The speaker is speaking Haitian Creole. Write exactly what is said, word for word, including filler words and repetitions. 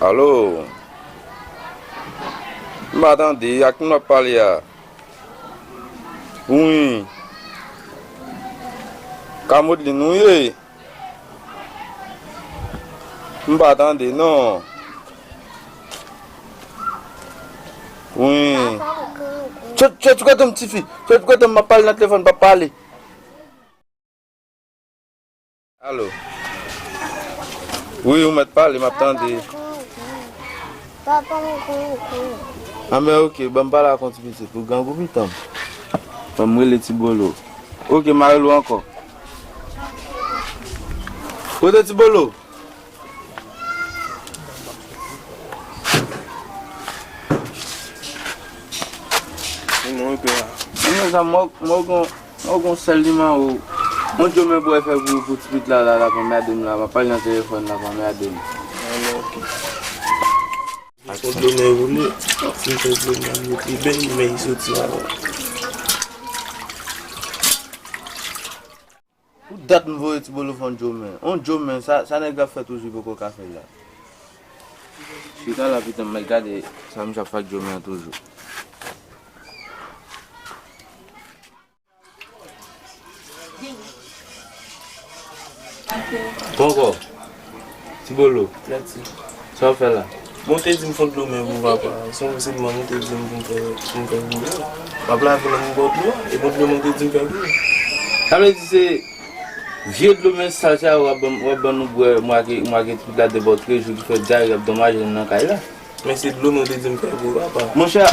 Alo? M pa tande, ak moun w ap pale a? Wi. Ka Modlin, wi. M pa tande, non. Wi. Sot, sot kote m, tifi. Sot kote m, m ap pale nan telefòn, m p ap pale. Alo? Wi, ou mèt pale, m ap tande. Papa m grangou. Anben, oke, ban m pale ak yon ti pitit pou grangou pitan m. Ban m rele Ti Bolo. Oke, m a rele w ankò. Kote Ti Bolo? Mwen, mwen gon, mwen gon sèl nimewo. Mwen di w men pou w fè pou, pou ti pitit la, la, l ap anmède m la. M ap pale nan telefòn, l ap anmède m. Ak fon dlo men woule, si m fè dlo men mete bèy, men li soti ankò. Pou dat m voye Ti Bolo fè yon dlo men. Yon dlo men, sa, sa nèg la fè toujou, li poko ka fè l la. Chita la, pitan m, mèt gade sa misye ap fè ak dlo men an toujou. Poko. Ti Bolo. Gad ti. Sa w ap fè la? Bon, w te di m fon dlo men pou papa. Se yon sèlman, w te di m pou m fè, pou m fè pou ou. M ap lave nan m bò dlo a, e bon dlo men w te di m fè pou ou. Sa vle di se vye dlo men sal sa yo w ap ban, w ap ban nou bwè, mwen ak, mwen ak ekip la de bò trejou ki fè dyare ap donmaje nou nan kay la. Men se dlo men w te di m fè pou ou, papa. Monchè,